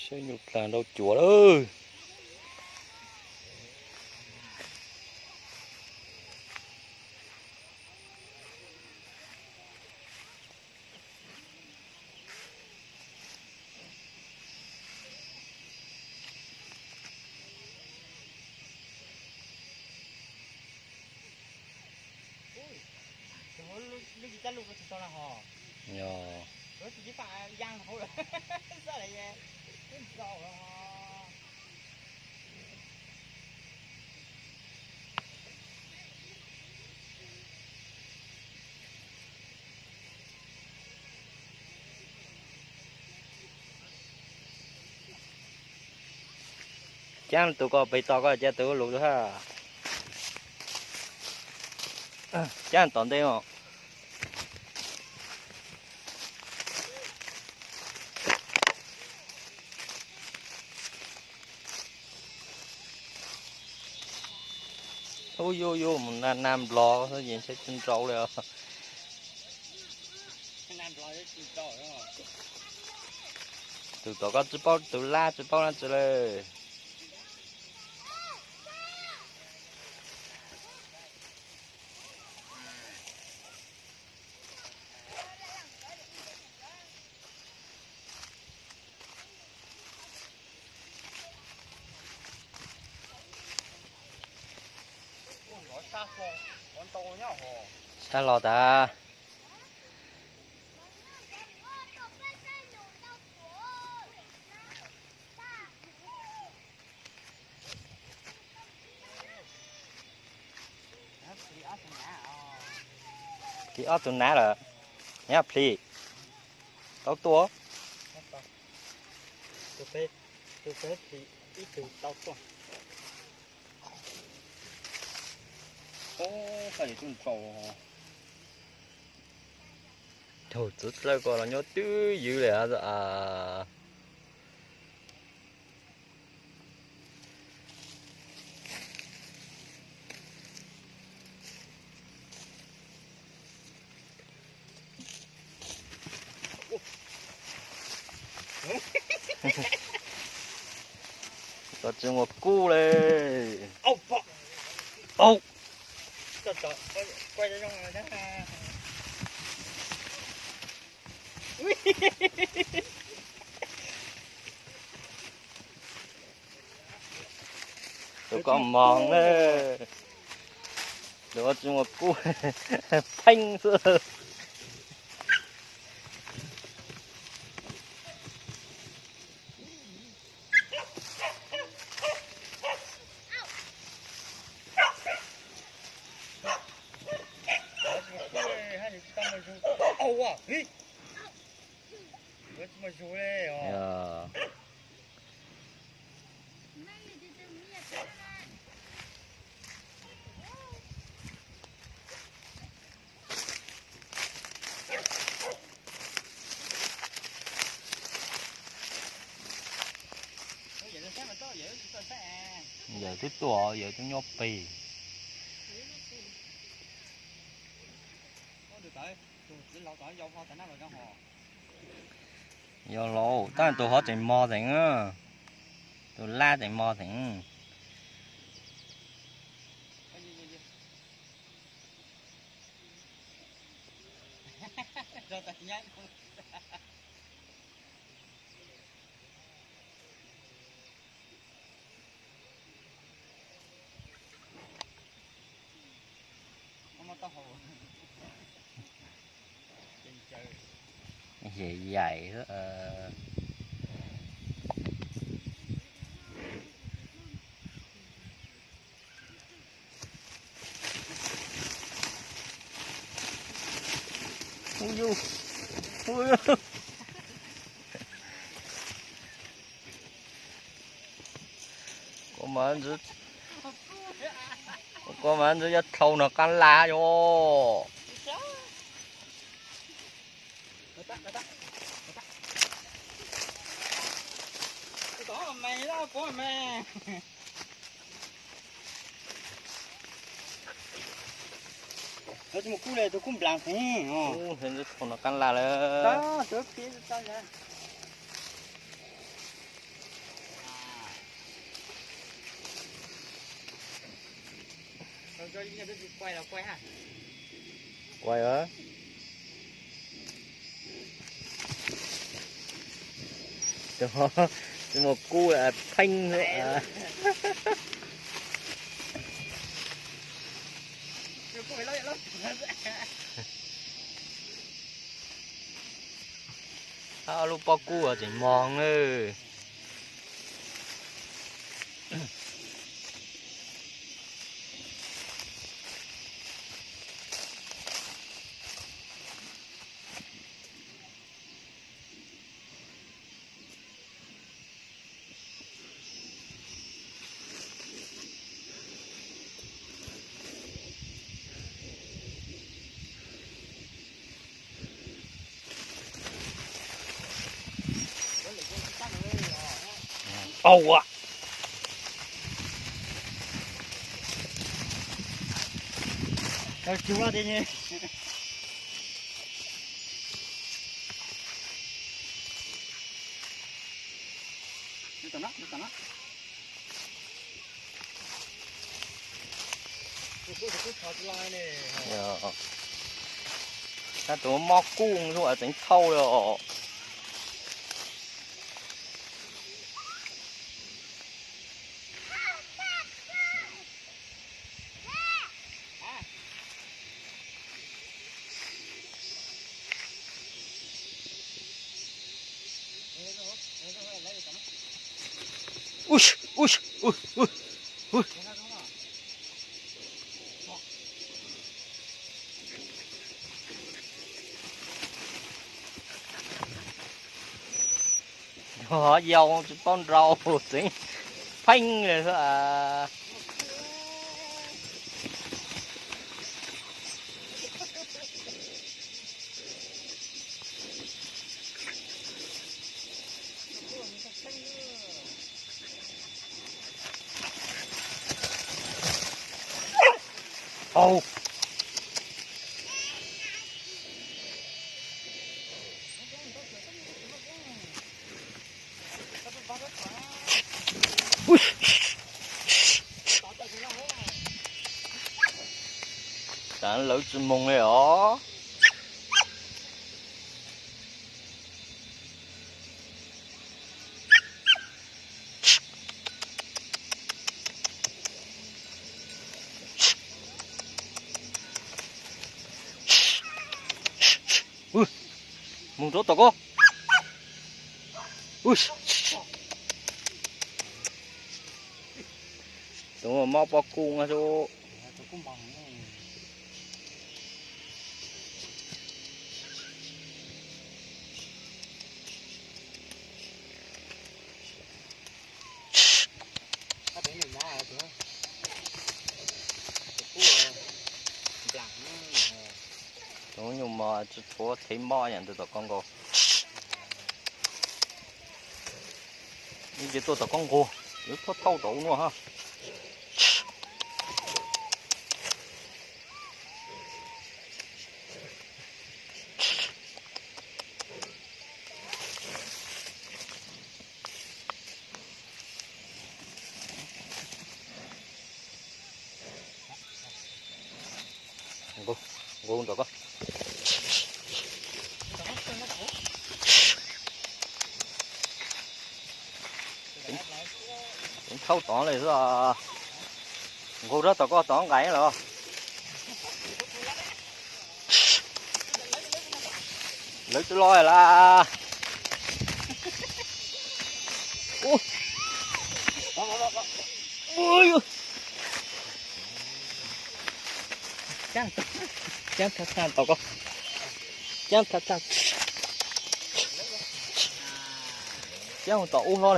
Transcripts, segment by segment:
Cov nyuj dlaag nrau cuav lawm. Yog. Cab tus ko pem tos ko, cab tus lus hab. Cab tom ntej os. Ub, yuav yuav mus na, na nplog xwb ces ntshai tsis nrau li os. Tus tom ko tsis paub, tus lab tsis paub dlaab tsi lawm. Sab los tas. Plhis ob tug nab lawm, nyob plhis tau tua. Thaum txwv dlawb ko los nyob twb ywv li. Tsis muaj kub li. Au. Tus ko moog na. Tus tsis muaj kub, pheej xwb. Yawm twb tuaj, yawm twb nyob pem. Yog lauj, tab tus hov tseem mog teev, tus lab tseem mog teev. Yaim yaim. Koj mas ntxwv yog thaus no qab las yog. Tsis muaj kub li, tus kub nplaag xeev. Thaus no qab las lawm. Tsis Quay a. Tus mos kub pheej. Ob lub pob kub tseem mos na. Au a. Tsis ua tiag ne. Tus mob kub zoo tseem thauj li os. Yog yau tsis paub nrau tseem pheej li xwb. Au. Lawv tsis moog li os. Moog rau tom ko. Tus mob pob kub. Tus nyuj mos tsis tshuav thev mob yam ntawd tom ko nkaus. Ib ce tuaj tom ko nkaus, yuav thauj thauj tom ub no ha. Nqus tom ko. Tseem thauj tod li xwb. Nqus rau tom ko tod nqaim los. Lawv tsis los las. Caab tag tag tom ko. Caab tag tag. Caab tom ub hlo.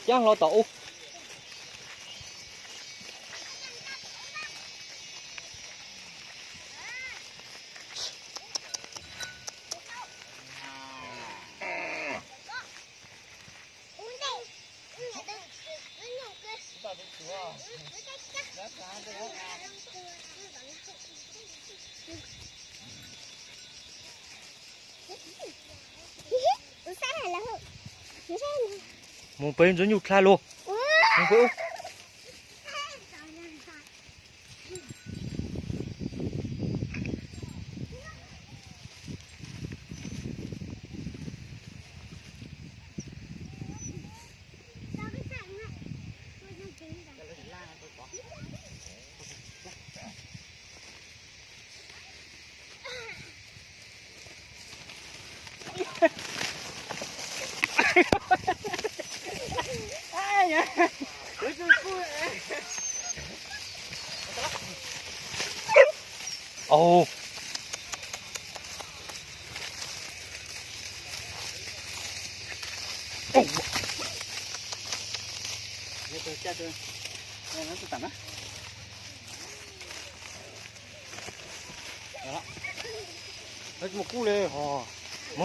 Caab hlo tom ub. Mus pem ntsuag nyuj dlha lug. Mus pem ub. Mus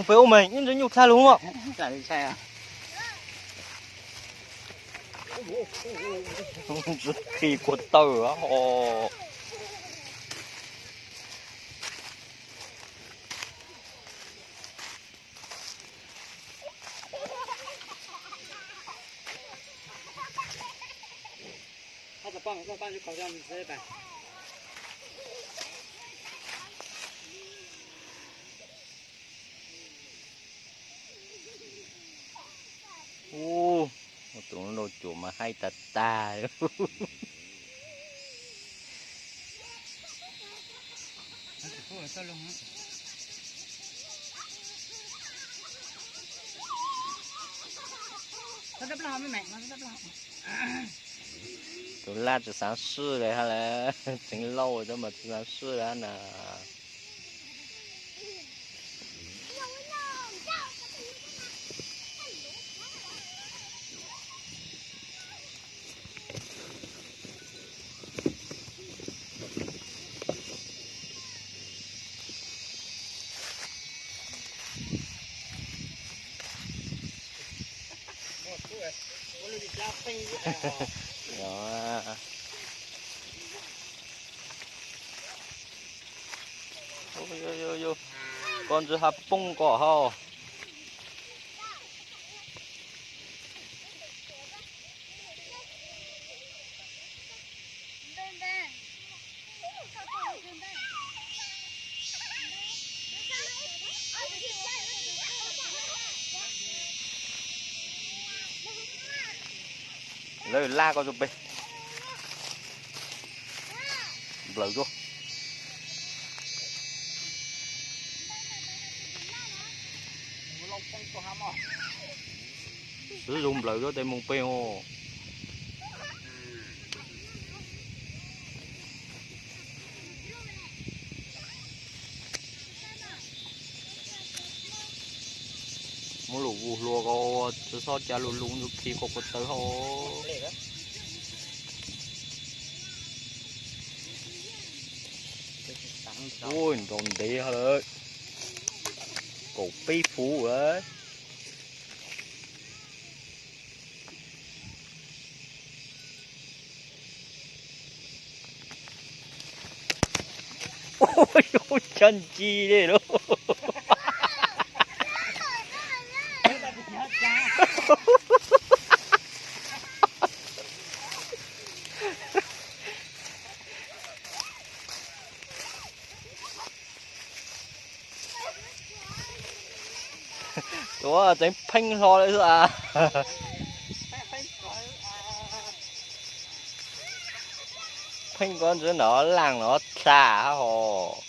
pem ub mas yeej ntse nyuj tshaj lug os. Ntse khi kua taw os. Ub, tus lub nrau cuam mas haib tag tag li. Tus laj tsis xav swj li hab lawm, tseev lauj tab mas tsis xav swj li hab na. Koj ntsia hab poob koj hab. Lawv laj koj rau pem. Nplawm rua. Xwb zoo nplawm rua tes moog pem os. Muab lug vus hlua ko, tsi xob ca lug lug ntsuj khi koj kua tawv hab. Ua nrau ntev hab lawm, kaum peb fuv lawm. Ua, cov ncig li lawm. Tuav tseev pheej hlo li xwb as. Pheej ko ntsis no laaj no tshaj hab hos.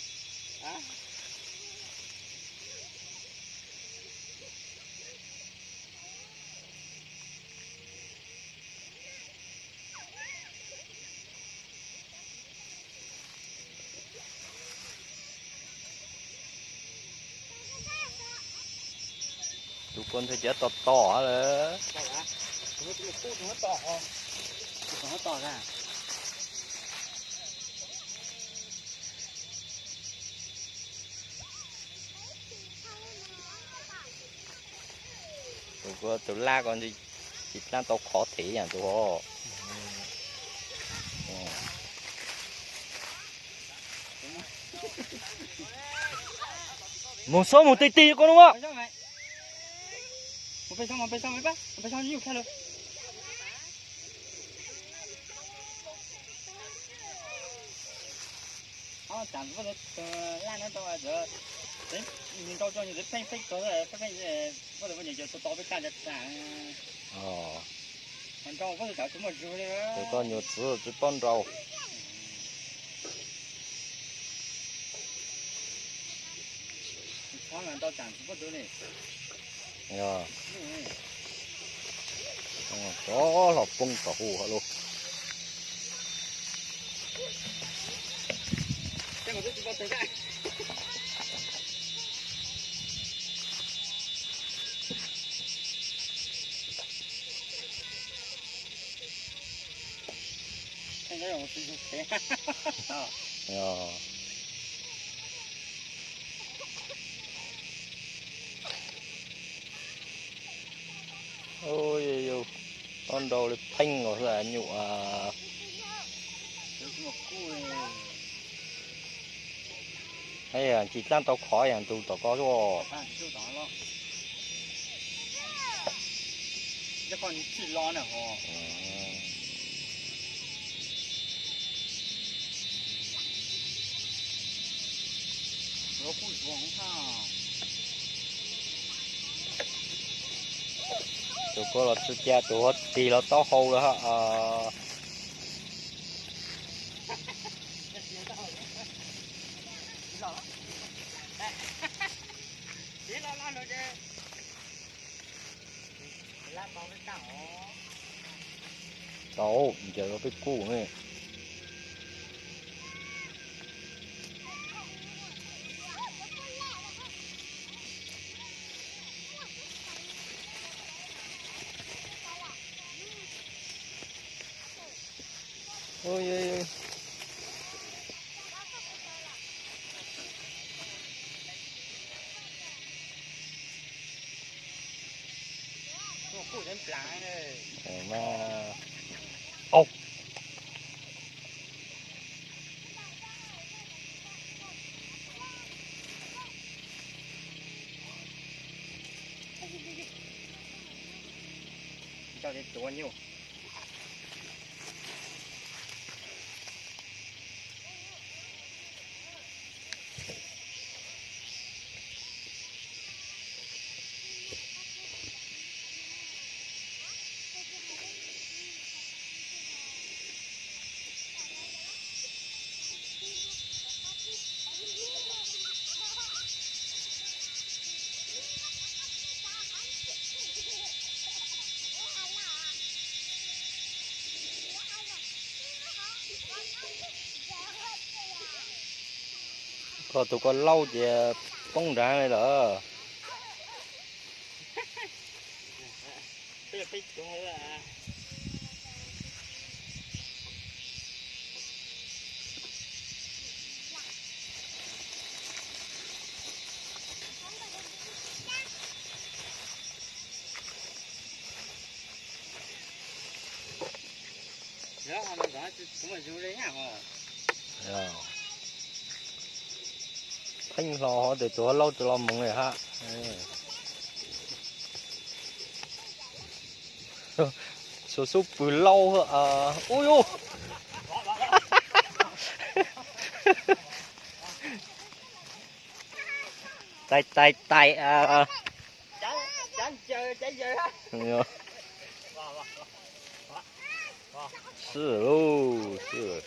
Tus ko ntshai cav tom tom lawm. Tus ko tus laj ko tsis dlaab tau qhov thev yam tus os. Moog xob moog tig tig ko no. Tus koj nyuam txiv tsis paub nrau. Rov hlo poob tom hu hab lauj. Ub, tob nrau li pheej los xwb nyuam. Tsis txaj tau khov yam tus tom ko xwb. Tus ko los tsis cia, tus huab tig los taub hau lawm. Tau, ncaws los peb kub ne. Koj tus ko laub ces poob nrad li lawm. Pheej hlo tes tus laub tsis los mus li hab. Xyov xub pw laub. Ub yuj, tais tais tais. Swb lauj, swb.